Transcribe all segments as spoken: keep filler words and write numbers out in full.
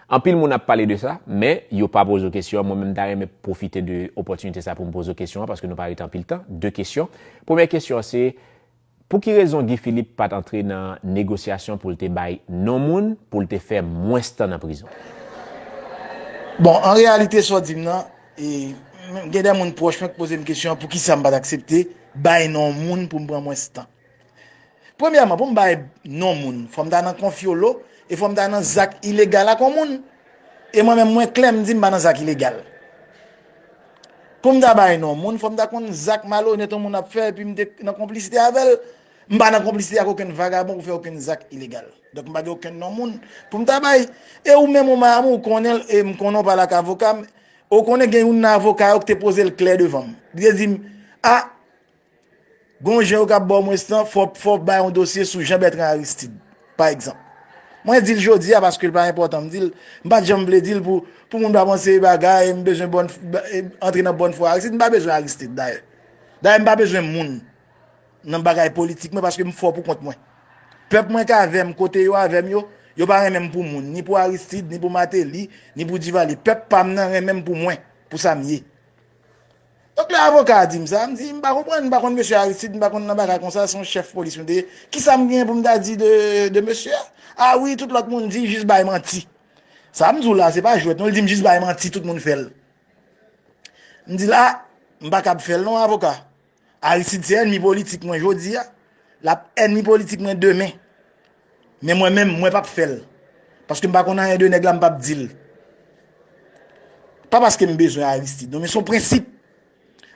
Anpil moun ap pale de sa, men yo pa poze w kesyon an. Mwen menm, m ta renmen pwofite de opòtinite sa pou m poze w kesyon an, paske nou pa rete anpil tan. De kesyon. Premyè kesyon an se, pou ki rezon Guy Philippe pa t antre nan negosyasyon pou l te bay non moun, pou l te fè mwens tan nan prizon? Bon, an reyalite, sa w di m nan, e, gen de moun pwòch mwen ki poze m kesyon an, poukisa m pa t aksepte bay non moun pou m pran mwens tan. Premyèman, pou m bay non moun, fò m ta nan konfyolo e fò m ta nan zak ilegal ak yon moun. E mwen menm, mwen klè, m di m pa nan zak ilegal. Pou m ta bay non moun, fò m ta konn zak malonèt yon moun ap fè epi m te nan konplisite avè l. M pa nan konplisite ak okenn vagabon pou fè okenn zak ilegal. Donk, m pa gen okenn non moun pou m ta bay. E ou menm, ou madanm, ou konnen l, e m konnen w pale ak avoka, ou konnen gen youn nan avoka yo ki te poze l klè devan m. Li te di m, a, Gon jan yo ka ba w mwens tan, fò, fò w bay yon dosye sou Jean Bertrand Aristide, pa egzanp. Mwen di l jodi a paske l pa enpòtan. M di l, m pa t janm vle di l pou, pou moun pa panse bagay, m bezwen bòn, antre nan bòn fwa Aristide. M pa bezwen Aristide, dayè. Dayè, m pa bezwen moun nan bagay politik mwen paske m fò pou kont mwen. Pèp mwen k avè m, kote yo avè m yo, yo pa renmen m pou moun, ni pou Aristide, ni pou Martelly, ni pou Duvalier. Pèp pa m nan renmen m pou mwen, pou sa m ye. Donk, lè avoka a di m sa, m di, m pa konprann, m pa konn mesye Aristide, m pa konn nan bagay konsa, se yon chèf polis mwen te ye. Kisa m gen pou m ta di de, de mesye a? A wi, tout lòt moun di, jis bay manti. Sa m di w la, se pa jwèt, non, li di m jis bay manti, tout moun fè l. M di l, a, m pa kab fè l, non, avoka. Aristide se ènmi politik mwen jodi a. L ap ènmi politik mwen demen. Men mwen menm, mwen p ap fè l. Paske m pa konn anyen de nèg la, m p ap di l. Pa paske m bezwen Aristide, non, men se yon prensip.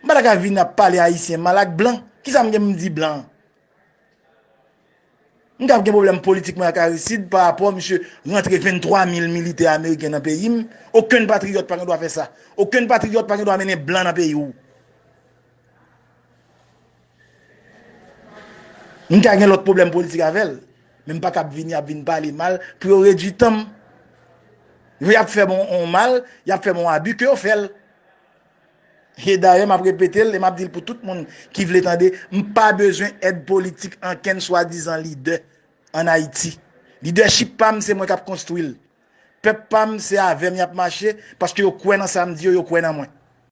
M pa ta ka vin ap pale Ayisyen mal ak blan. Kisa m gen pou m di blan? M ka gen pwoblèm politik mwen ak Aristide pa rapò misye rantre venntwa mil militè ameriken nan peyi m. Okenn patriyòt pa gen dwa fè sa. Okenn patriyòt pa gen dwa mennen blan nan peyi w. M ka gen lòt pwoblèm politik avè l, men m pa kab vini ap vin pale mal pou yo redui tan m. Y ap fè m yon mal, y ap fè m yon abi, ke yo fè l. E dayè, m ap repete l e m ap di l pou tout moun ki vle tande, m pa bezwen èd politik ankenn swadizan lidè ann Ayiti. Lidèchip pa m, se mwen k ap konstwi l. Pèp pa m, se avè m y ap mache, paske yo kwè nan sa m di yo, yo kwè nan mwen.